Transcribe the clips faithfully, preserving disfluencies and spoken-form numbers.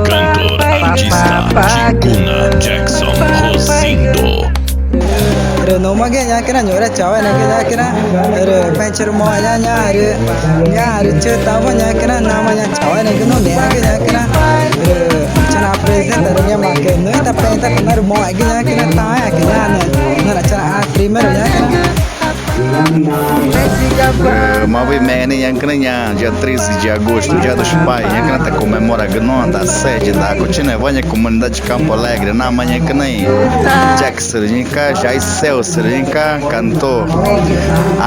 Cantor, artista, Ticuna, Jackson, Rosindo. Rü nümagü ñacüna ñuxre chaueneẽgü ñacüna, rü pexü̃ charümoxẽ ñaã ñaãrü, ñaãrü chütawa ñacüna, namaã ñaã chaueneẽgü nüxü̃ ngẽxmagü ñacüna, rü chana apresenta rü ngẽmaãcü nüxü̃ tape̱xeü̃ tá tanarümoxẽgü ñacüna, taãẽãcü ñaã nüxna chana primero ñacüna. Rü ma wüxi i mexẽnü ñacüna ñaã dia treze de agosto, Dia dos Pais, ñacüna tacomemoragü nuã da sede da comunidade Campo Alegre, namaã ñacüna i Jackson rü ñacüna, Jaiseu rü ñacüna, cantor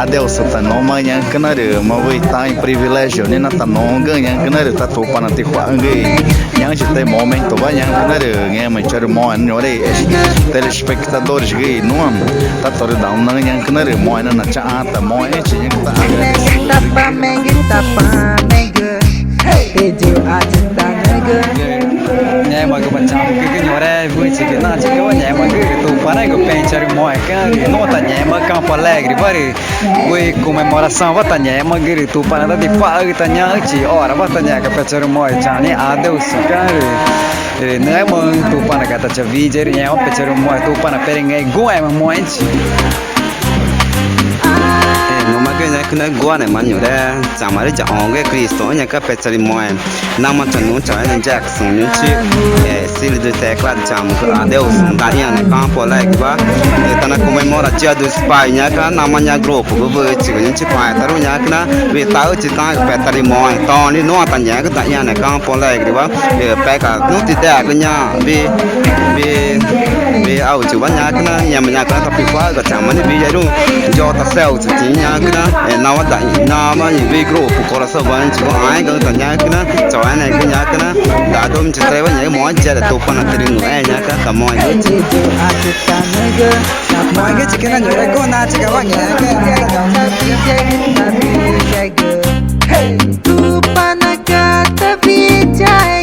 Adelson, ta nüma ñacüna rü ma wüxi i taã i privilégio nixĩ na tanoxü̃güxü̃ ñacüna rü tá Tupana ticua̱xüü̃gü i ñaxü̃chi ta i momentowa ñacüna rü ngẽma i charümoxẽ ñuxre i telespectadoresgü i nuã tá torü daxũnaxü̃ ñacüna rü moxẽ nüxna chaxã tamoxẽxü̃chi ñacüna. Ngẽmaãcü chama ñuxre wüxichigü na chicüwa ngẽmaãcü rü Tupanaégawa pexü̃ charümoxẽ ñacüna rü nuã tangẽxmaxü̃ Campo Alegrewa rü wüxi i comemoraçãowa tangẽxmaxü̃gü rü Tupana tá ticua̱xüü̃ ta ñaxü̃chi orawa tangẽxmaca̱x pexü̃ charümoxẽ chaxã nixĩ Adelson ñacüna rü, rü ngẽmaãcü Tupana ga ta chawiyae rü ngẽma pexü̃ charümoxẽ Tupana perengü̃xẽẽ guxãma moxẽchi. Rü nümagü ñacüna guxãma ñuxre chamarü yaxõgü Cristoxü̃ ñacüna pexü̃ charümoxẽ. Namaã chanuã chaueneẽgü Jackson nixĩ, eh, Cílio de teclado, chamagü Adelson, da Iana, Campo Alegrewa. Eh, tá na comemora Dia dos Pais ñacüna, namaã ñaã grupogü wüxichigü nixĩ, paxẽtarüxü̃ ñacüna wüxi i taxüchi taãẽ pexü̃ tarümoxẽ. Tone nuã tangẽxgü da Iana, Campo Alegrewa. Eh, pexü̃ nüxü̃ tidexagü ñaã wüxi, wüxi, wüxi auchiwa ñacüna, ngẽma ñacüna tapicua̱xüü̃ ga chama nixĩ wüxi i ruü̃ J C Celso ñacüna, eh, nawa da, namaã i wüxi grupo Coração Valente aégaxü̃ ta ñacüna, chaueneẽgü ñacüna, da dos mil e vinte e três wa ñaã moxẽ yere Tupana tarüngü̃xẽẽ ñacüna, tamoxẽgüxü̃chi. Tupana ga tawiyae.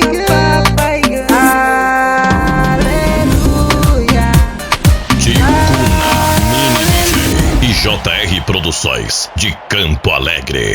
Aleluia. Ticuna, Mini D J e J R Produções de Campo Alegre.